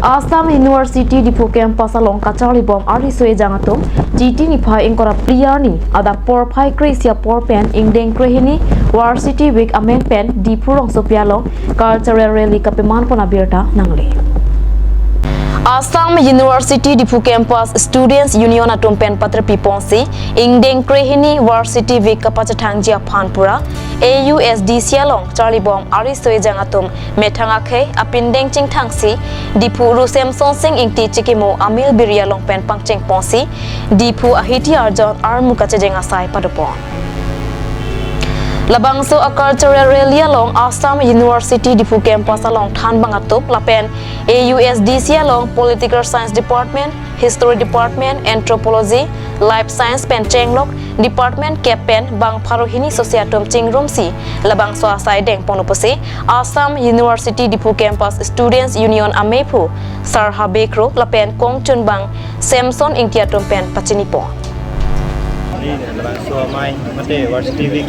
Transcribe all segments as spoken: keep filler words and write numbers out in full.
Assam University Diphu Campus along kacharlibom ariso ejang atum Chiti niphai ingkoi ra phli arni adap porphai kre-isi apor pen ingdeng krehini Varsity Week ameng pen Diphu rongsopi along cultural rally kapeman pon abirta nangle. Assam University Diphu Campus Students Union atum pen paterpi ponsi ingdeng krehini Varsity Week kapachethangji aphan pura A U S D C along charlibom ariso ejang atum methang akhei apindeng chingthangsi Diphu Ru Semson Sing Ingti chikimo amil biri along pen pangcheng ponsi Diphu ahiti arjon armu kachejeng asai padopon. Labangso a cultural rally along Assam University Diphu Campus along thanbang atum lapen A U S D C along Political Science Department, History Department, Anthropology, Life Science pen chenglok Department kep pen bang pharo hini sose atum chingrumsi labangso asai dengpon pusi Assam University Diphu Campus Students Union amephu Sarha Bekro lapen kongchunbang Semson Ingti atum pen pachinipon. Ini labangso amei mate Varsity Week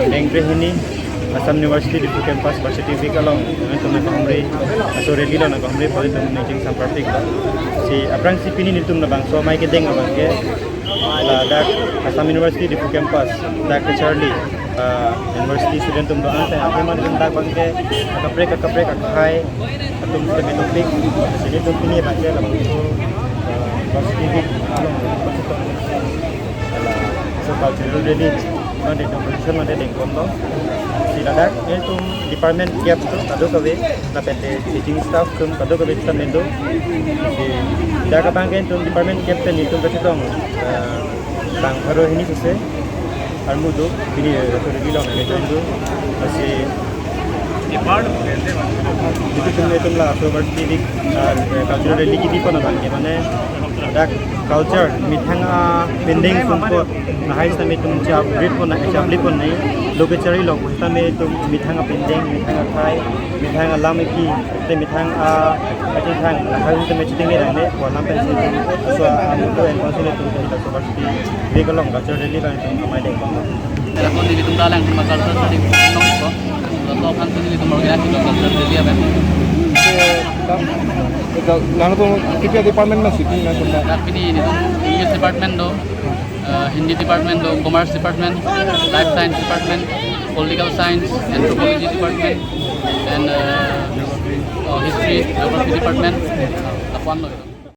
ingdeng krehini Assam University Diphu Campus Varsity Week along nangtum nangkahumri, aso rally along nangkahumri pon itum ningching samparpik lo. Si aphrangsi pini nelitum labangso amei kedeng abang ke ladak Assam University Diphu Campus dak kacharli, ah, university student atum do-an pen aphai man atum dak abang ke akaprek akaprek akhei atum sitame dopik. Si nelitum pini abang ke labangso, ah, Varsity Week along labangso cultural rally mate competition mate dengpon lo. Si ladak nelitum department kep atum kadokave lapen te teaching staff atum kadokave sitame do. Si dak abang ke nelitum department kep pen nelitum kachetong, eh, bang pharo hini sose armu do, pini, eh, rally along nelitum do. Lasi nelitum, nelitum la October T V, ah, cultural rally kepipon abang ke mane dak culture methang apindeng sumpot lahai sitame itum chaprit pon, chaprit pon nangji. Lo kacharli along sitame itum methang apindeng, methang akhei, methang alam eki, te methang a, kachethang lahai sitame chiteng ni rang ne, ko alam pen si itum aso amutu en konsi nelitum ke la Varsity Week along cultural rally abang itum amei dengpon lo. Era kon nelitum dalang itum culture study nong ko. Laso aphan si nelitum organize itum culture rally abang. Nangtum kepi department ma sitame nangtum? Dak pini nelitum English department do, eh, Hindi department do, Commerce department, Life Science department, Political Science, Anthropology department, and, eh, oh, History, Geography department. Lapuan lo.